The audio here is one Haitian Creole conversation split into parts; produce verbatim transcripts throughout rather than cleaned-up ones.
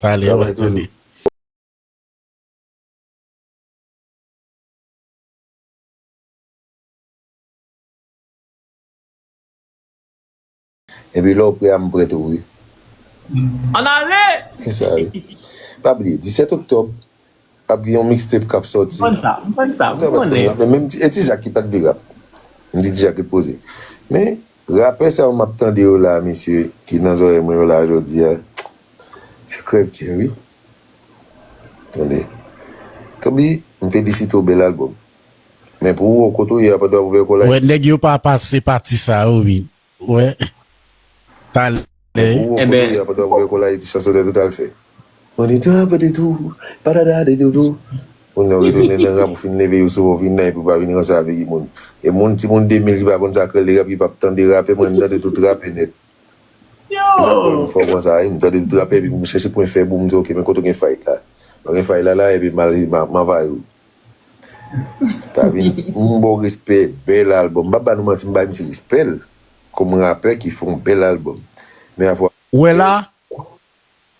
Talè, w a tande. Epi lè w prè a, m prè tou, wi. Ann ale! E sa, wi. Pa bliye, disèt oktòb, ap gen yon mixtape k ap sòti. M konn sa, m konn sa, m konnen. Men menm ti, e ti Jak ki pa t vle rap. M di ti Jak ki poze. Men, rapè sa yo m ap tande yo la, mesye, ki nan zòrèy mwen yo la jodi a, se krèvkè, wi. Tande. Toby, m felisite w, bèl albòm. Men pou ou, kote w ye a pandan w ouvè kolay? Wè, nèg yo pa pase pati sa yo, wi. Wè. Talè. Pou ou, kote w ye a pandan w ouvè kolay, ti chansonèt ou t al fè? Mwen di, ta, pa di tou, pa dada, di tou, tou. Kounye a w retounen nan rap, ou fin leve yo sou ou, vin nan, epi w pa vin ranse avèk moun. E moun, timoun de mil ki pa konn sa k rele rap, ki p ap tande rapè, mwen, m tande tout rapè nèt. E sa k fè m fò konsa, wi, m tande tout rapè, epi m chèche pwen fèb ou, m di, oke, men kote w gen fayt la? Lè w gen fayt la, la, epi m al, m a, m anvayi w. Pa vin, m ba w respè, bèl albòm. M p ap ba nou manti, m bay misye respè l. Kòm rapè ki fè yon bèl albòm. Men afwa. Ou wè la,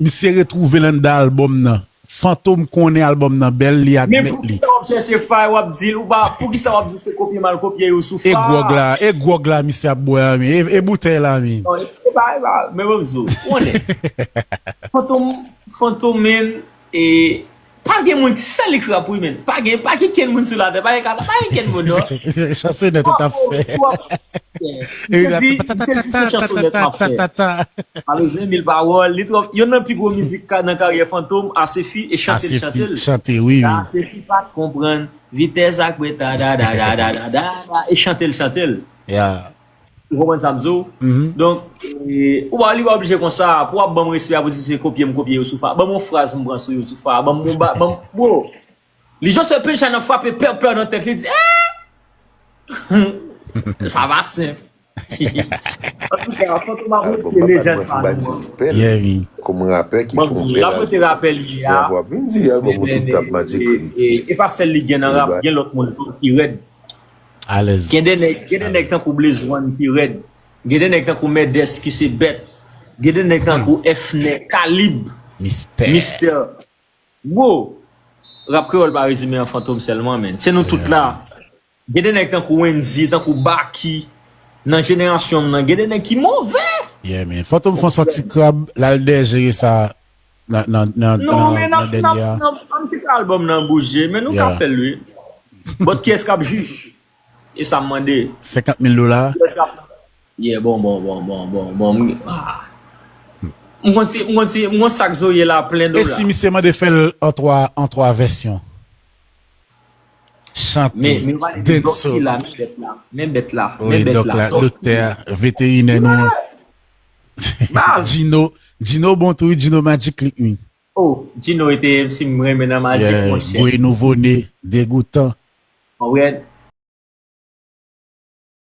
misye retwouve l anndan albòm nan. Fantom konnen albòm nan bèl, li admèt li. Men poukisa w ap chèche fay, w ap di l, ou pa, poukisa w ap di se kopye m al kopye yo sou fay? E gwòg la, e gwòg la misye ap bwè a, men, e, e boutèy la, men. Non, e pa, e pa, men ban m di w, ou konnen. Fantom, Fantom, men, e, pa gen moun, se sèl li k rap, wi, men. Pa gen, pa gen kenn moun sou latè, pa gen kata, pa gen kenn moun, non. Chansonèt ou t ap fè. Misye di, misye di se chansonèt m ap fè. Pa bezwen mil pawòl, li twò. Youn nan pi gwo mizik ka, nan karyè Fantom, Asefi, e chante l chante l. Chante, wi, wi. Asefi pa t konprann vitès ak breta, da, da, da, e chante l chante l. Ou konprann sa m di w? Donk, e, ou pa, li pa oblije konsa, pou w ap ban m respè a, pou di se kopye m kopye yo sou fay. Ban m yon fraz m pran sou yo sou fay. Ban m, ban m, bro. Li jis wè punchline nan frape pè pè nan tèt li, di, eh! Sa pa senp. Antouka, Fantom ap rete lejann pa nou an. Kòm rapè ki fè yon bèl albòm. L ap rete rapè li ye a. Bravo, ap vin di albòm ou sou tab Magic Click. E pa sèl li gen nan rap, gen lòt moun tou ki rèd. Alèz. Gen de nèg, gen de nèg tankou Blaze One ki rèd. Gen de nèg tankou Mèdès ki se bèt. Gen de nèg tankou Efnè, Kalib, Mistè. Mistè. Bro, rap kreyòl pa rezime an Fantom sèlman, men. Se nou tout la. Gen de nèg tankou Wendyy, tankou Baky, nan jenerasyon m nan, gen de nèg ki move. Yeah, man. Fantom fè yon sòti krab, l al dèyè jere sa nan, nan, nan, nan, nan dènye a. Non, men n ap, n ap, n ap, ann kite albòm nan bouje, men nou ka fè l, wi. But kiyès k ap jij? E sa m mande. Senkant mil dola? Kiyès k ap Yeah, bon, bon, bon, bon, bon, bon. M, ah. M konn si, m konn si, m konn sa k zoye la plen dola. E si misye mande fè l an twa, an twa vèsyon? Chante, dancehall. Men, men, men bèt la, men bèt la, men bèt la. Wi, dòk la, doktè, veterinè nou an. Baz. Djino, Djino bon tou, wi, Djino Magic Click, wi. Oh, Djino rete si m renmen nan Magic, monchè. Gwe nouvo ne, degoutan. Konprann?